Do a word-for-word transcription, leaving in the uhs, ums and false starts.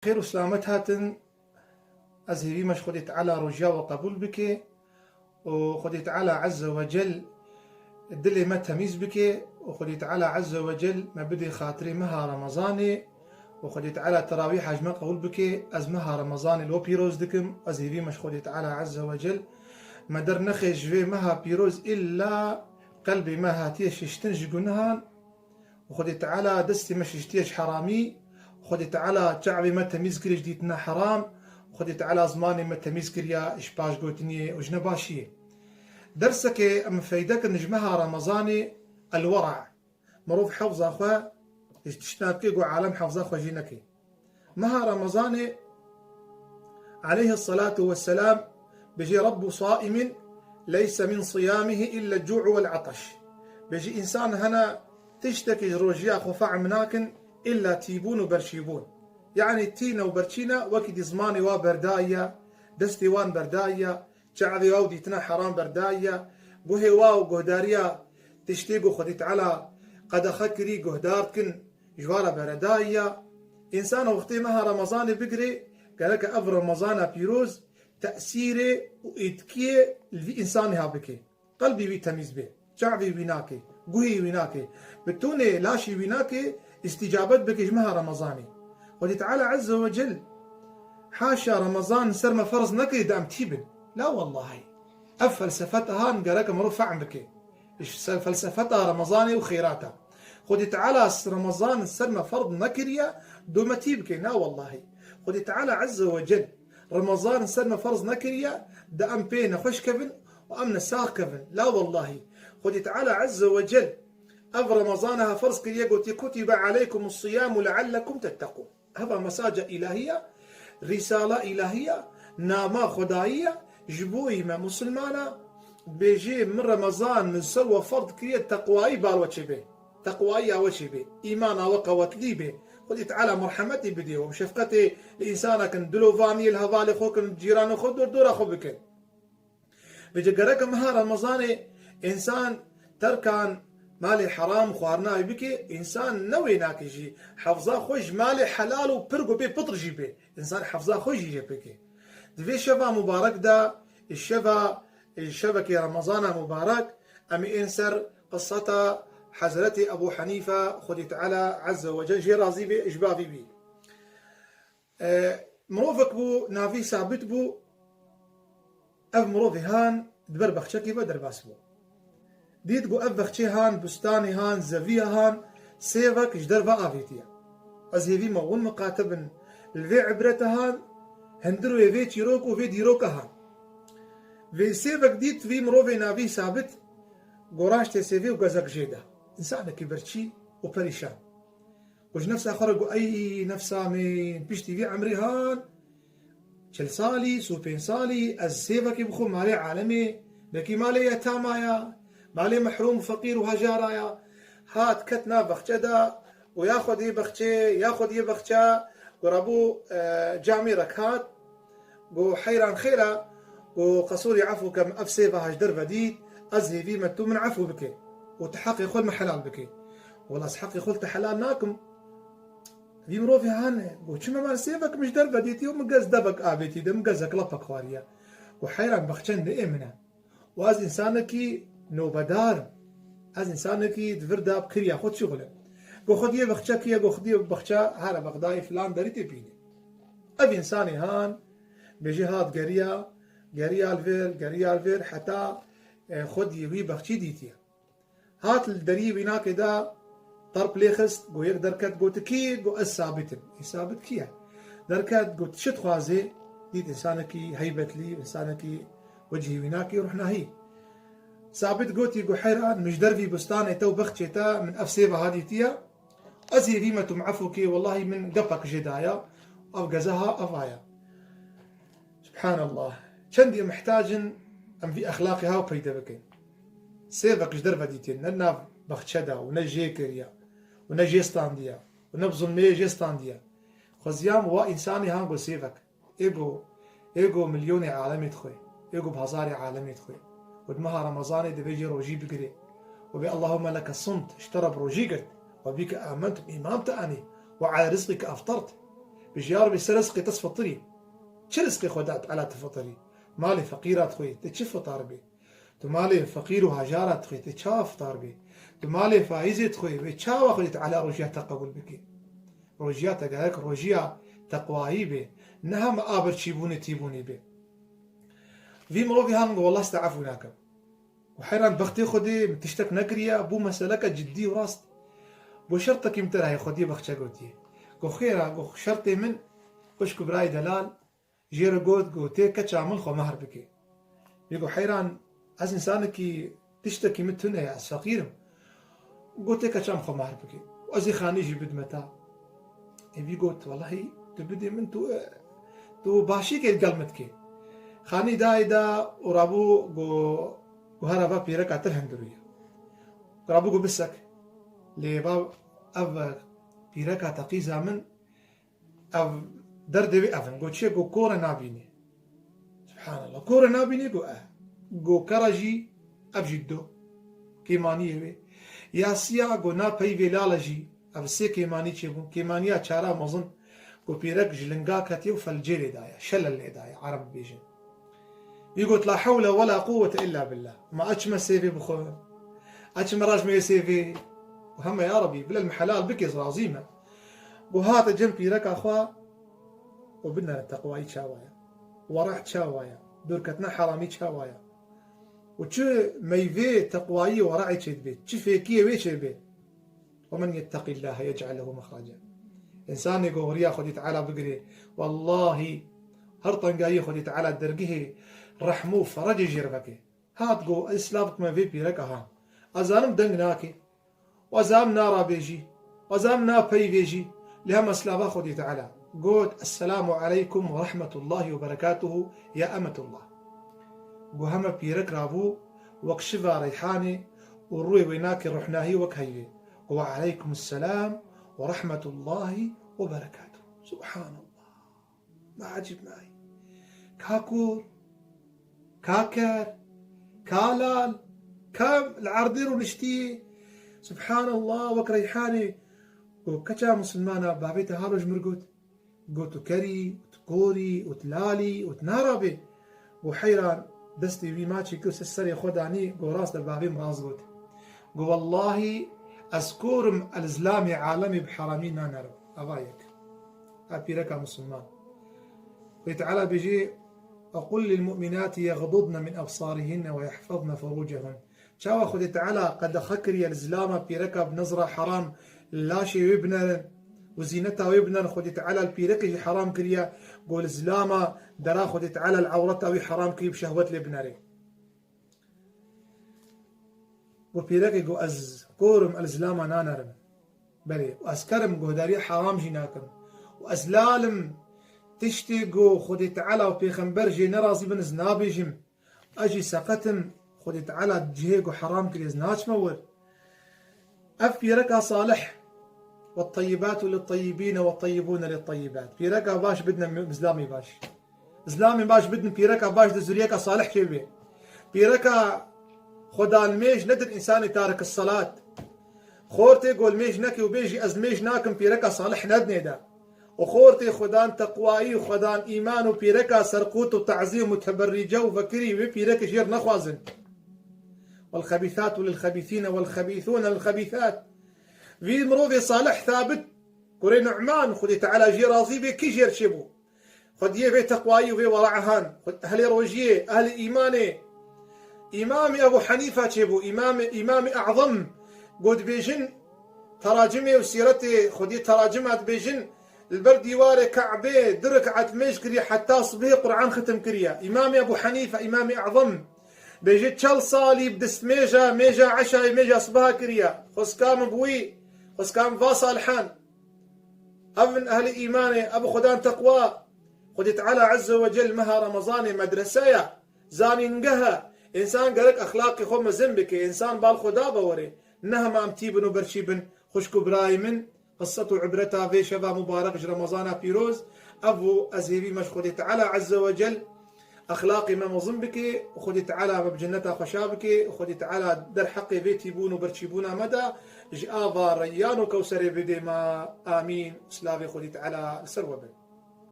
Xêr û selamet hatin. Ez hêvî me ji Xwedê Teala rojiya we qebûl bike û Xwedê Teala Azze ve Cel dilê me temîz bike û Xwedê Teala Azze ve Cel me bidê xatirê meha Remezanê û Xwedê Teala terawîha ji me qebûl bike. Ez meha Remezanê li we pîroz dikim. Ez hêvî me ji Xwedê Teala Azze ve Cel me dernexe ji vê meha pîroz, îlla qelbê me hatiye şiştin ji gunehan. Xwedê Teala destê me şiştiye ji heramî, Xwedê Teala çavê me temîz kiriye ji dîtina heram, Xwedê Teala zimanê me temîz kiriye ji paşgotiniyê û ji nebaşiyê. Dersekê em feyde kirin ji meha Remezanê, el-wera'. Mirov hefza xwe ji tiştna dike ku alem hefza xwe jî neke. Meha Remezanê, aleyhissalatu vesselam, bêjî: "Rabbu saimin leyse min siyamihi illa cu'u vel ataş." Bêjî, însan hene tiştekî ji rojiya xwe fehm nakin, illa tîbûn û berçîbûn. Yanî tîne û berçîne wekî dî zimanê wa berdayiye, destê wan berdayiye, çavê wa û dîtina heram berdayiye, guhê wa û guhdariya tiştê ku Xwedî Teala qedexe kirî guhdar dikin, ji wa re beredayî ya. Însan wextê meha Remezanê bigirê, gereke ev Remezana pîroz tesîrê û êtkiyê li vî însanê ha bike. Qelbî wî temîz bê, çavê wî nake, guhê wî nake, bitunê laşê wî nake, îstîcabet bike ji meha Remezanê. Xwedî Teala Azze ve Cel haşa Remezan ser me ferz nekirî de em tî bin. La wellahî. Ev felsefet han gereke mirov fehm bike. Ji ser felsefeta Remezanê û xêrata. Xwedî Teala s-, Remezan ser me ferz nekiriye, do me tî bike. Na wellahî. Xwedî Teala Azze ve Cel Remezan ser me ferz nekiriye, de em pê nexweş kevin û em nesax kevin. La wellahî. Xwedî Teala Azze ve Cel ev Remezana ha ferz kiriye, gotî: "Kutibe aleykumus siyamu leallekum tettekûn." Heva mesaca îlahî ya, rîsala îlahî ya, nama Xwedayî ya, ji bo yî me musulmana, bêjê: "Min Remezan min ser we ferz kiriye, teqwayî bal we çêbe. Teqwayî ya we çêbe. Îmana we qewetlî be. Xwedî Teala merhemetî bidê we. Şefqetê li însana kin, dilovaniyê li hevalê xwe kin, cîranê xwe dor dora xwe bikin." Vêce gereke meha Remezanê însan terkan malê heram xwarina wî bike, însan ne wê nake jî. Hefza xwe ji malê helal û pir ku bê pitr jî bê. Însan hefza xwe jî jê bike. Di vê şeva mubarek de, şeva, şevekê Remezana mubarek, em ê ên ser qiseta Hezretê Ebû Henîfe, Xwedî Teala Azze ve Cel jê razî be, ji bavî bî. E, mirovek bû, navî Sabit bû. Ev mirovê han di ber bexçekê ve derbas bû. Dît ku ev bexçê han, bustanê han, zeviya han, sêvek ji derve avêtiye. Ez hêvî me hûn miqate bin li vê ibrete han, hundirê vê çîrok û vê dîroka han. Vê sêvek dît vî mirovê navî Sabit, goraştê sêvê û gezek jê da. Însanekî birçî û perîşan. Û ji nefsa xwe re got, "Ey nefsa min, piştî vî emrê han, çil salî, sî û pênc salî, ez sêvekê bixwim malê alemê, belkî malê yetama ya, malê mehrûm, feqîr û hejara ya." Hat ket nav bexçe de û ya xwedî bexçê, ya xwedî bexçe, got, "Rebû, e, camêrek hat." Got, "Heyran xêr e." Got, "Qesurî, efû ke min ev sêva ha ji derve dît, ez hêvî me tu min efû bike û tu heqê xwe li min helal bike." "Wela ez heqê xwe li te helal nakim." Vî mirovê hane. Got, "Çima, me sêvek min ji derve dîtiye û min gez devek avêtî de, min gezek lepek xwariye." Got, "Heyran, bexçe ne ê min e. Û ez însanekî nobedar im. Ez însanekî di vir de bi kiriya xwe dişixulim." Got, "Xwediyê bexçe kî ye?" Got, "Xwediyê bexçe here Bexdayê filan derî tê bînî." Ev însanê han, bêjî hat geriya, geriya li vir, geriya li vir, heta, e, xwediyê wî bexçî dîtiye. Hat li deriyê wînakê de terp lê xist, got, yek derket, got, "Tu kî?" Got, "Ez Sabit im." "Ê Sabit kî ye?" Derket, got, "Çi dixwazê?" Dît însanekî heybetlî, însanekî wecihî wînakî ruhnahî. Sabit gotî, got, "Heyran, min ji dervî bustanê te û bexçê te min ev sêva ha dîtiye. Ez hêvî me tu min efû kê, wellahî min gepek jê daya, ev geze ha ev aya." Subhanallah. Çendî em mihtac in em vî exlaqê ha peyde bikin. Sêvek ji derve dîtiye, ne nav bexçe de û ne jê kiriye û ne jê standiye û ne bi zulmê jê standiye. Xweziyam wa însanê han got sêvek. Ê got, ê got milyonê alemê dixwe. Ê got bi hezarê alemê dixwe. Û di meha Remezanê divê jê rojî bigire. Û bê Allahümme leke sumt, ji te re bi rojî girt. Ve bike amentum, îman te anî. Ve ala rizqike eftert. Bêjî, ya Rebî, ser rizqê te fitirî. Çi rizqê Xwedê Teala tu fitirî? Malê feqîra dixwî, tu çi fitar bî? Tu malê feqîr û hejara dixwî, tu çawa fitar bî? Tu malê faîzê dixwî, wê çawa Xwedê Teala rojiya te qebûl bike? Rojiya te gerek rojiya teqwayî bê, ne hema a birçîbûnê tîbûnê bê. Vî mirovî han go, "Wallah, ez te efû nakim." Go, "Heyran, bextê Xwedê min tiştek nekiriye, bû meseleke cidî û rast." Go, "Şertekî min te re heye, Xwedê bexçe gotiye." Go, "Xêr e." Go, "Şertê min, xwişk û birayê delal jê re got, go, tê keça min xwe mehr bike." Vî go, "Heyran, ez însanekî tiştekî min tune ye, ez feqîr im." Go, "Tê keça min xwe mehr bike. Ez ê xanî jî bidime te." Ê vî got, "Welahî, tu bidê min, tu, tu başîkê li gel min dikê." Xanî dayê da û rabû go, go here va pîreka te li hundirû ye. Rabû go, "Bisek. Lê va ev pîreka te qîza min, ev derdê wê ev in." Go, "Çi ye?" Go, "Kore nabînî." Subhanallah. "Kore nabînî?" Go, "E." Go, "Kera jî, ev jî do. Kêmaniyê wê. Ya siya." Go, "Na peyvê lala jî." Ev sê kêmanî çêbûn. Kêmaniya çara mezin. Go, "Pîrek ji linga ketiye û felcê lê daye. Şelel lê daye, Ereb dibêjin." Wî got, "La hewle we la quwwete illa billah." Ma ez çime sêvê bixwim? Ez çime rajmeyê sêvê? Û heme ya Rebî, bila min helal bike, ez razî me. Go hate cem pîreka xwe û binere teqwayî çawa ye. Were çawa ye. Dûrketina heramî çawa ye. Û çi meyvê teqwayî û were'ê çêdibe, çi fêkiyê wê çêbe. "ومن يتق الله يجعل له مخرجا." Însanê ku huriya Xwedê Teala bigirê, wellahî her tengayî Xwedê Teala dergehê rehmû ferecê jê re veke. Hat got, "Ez silav dikime vê pîreka han. Ez zanim deng nake. Ez zanim narabêjî. Ez zanim napeyvêjî. Lê hema silava Xwedê Teala." Got, "Esselamu aleykum ve rahmetullahi ve berekatuhu ya emetullah." Got, hema pîrek rabû wek şiva reyhanê û rûyê wê nake ruhnahî wek heyvê. Got, "Ve aleykum selam ve rahmetullahi ve berekatuhu." Subhanallah. Ma ecîb nayî. Ka kûr, ka ker, ka lal, ka li erdê rûniştî. Subhanallah, wek reyhanê. Got, "Keça misilmana, bavê te halo ji mir got?" Got, "Tu kerî, û tu korî, û tu lalî, û tu narabê." Got, "Heyran." Destê wî maçê kir ser serê xwe danî, got, "Rast e, bavê min rast got." Got, "Wellahî ez kor im ez li zilamê alemê bi heramî nanerim." Eva yek. Ev pîreka misilman. Xwedê Teala bêjê, "وقل للمؤمنات يغضضن من أبصارهن ويحفظن فروجهن." Çawa Xwedê Teala qedexe kiriye li zilama pîreka bi nezra heram laşê wê binerin û zîneta wê binerin, Xwedê Teala li pîrekê jî heram kiriye, got li zilama dera Xwedê Teala li ewreta wî heram kirî bi şehwet lê binerê. Got pîrekê, got, "Ez kor im, ez li zilama nanerim. Belê, û ez ker im, guhdariya heram jî nakim. Û ez lal im, tiştê ku Xwedê Teala û Pêxember jê nerazî bin, ez nabêjim." Ez jî seqet im, Xwedê Teala cihê ku heram kiriye, ez naçime wir. Ev pîreka salih. "والطيبات للطيبين والطيبون للطيبات." Pîreka baş bidine mi-, zilamê baş. Zilamê baş bidin pîreka baş de zuriyeka salih çêbe. Pîreka xwedanmêj nedin însanê tarik selat. Xortê ku limêj neke û bêjî, "Ez limêj nakim", pîreka salih nedinê de. Û xortê xwedan teqwayî û xwedan îman û pîreka serqût û tazî û muteberrîce û vekirî wê pîrekê jê re nexwazin. "والخبيثات للخبيثين والخبيثون للخبيثات." Vî mirovê salih thabit, kurê Nu'man, Xwedê Teala jê razî bê, kî jê re çêbû? Xwediyê vê teqwayî û vê wera'a han, xwe-, ehlê rojiyê, ehlê îmanê. Îmamê Ebu Henîfe çêbû, îmamê, îmamê E'zem. Got dibêjin, teracimê û sîretê xwediyê teracima dibêjin, li ber dîwarê Ke'bê du rekat mêj kiriye heta sibihê Qur'an xitim kiriye. Îmamê Ebu Henîfe, îmamê E'zem. Bêjê çel salî bi destmêja, mêja eşayê, mêja sibiha kiriye. Xwezka min bi wî, xwezka min va salihan. Ev in ehlê îmanê, ev xwedan teqwa. Xwedê Teala Azze ve Cel meha Remezanê medrese ye, zanîngeh e. Însan gerek exlaqê xwe mezin bike, însan bal xwe da be werê. Ne hema em tî bin û berçî bin, xwişk û birayê min, qisset û ibreta vê şeva mubarek ji Remezana pîroz, ev bû, ez hêvî me ji Xwedê Teala Azze ve Cel exlaqê me mezin bike û Xwedê Teala me bi cenneta xweşa bike û Xwedê Teala derheqê vê tîbûn û berçîbûna me de ji ava Reyyan û Kewserê bidê me. Amîn. Silavê Xwedê Teala li ser we bin.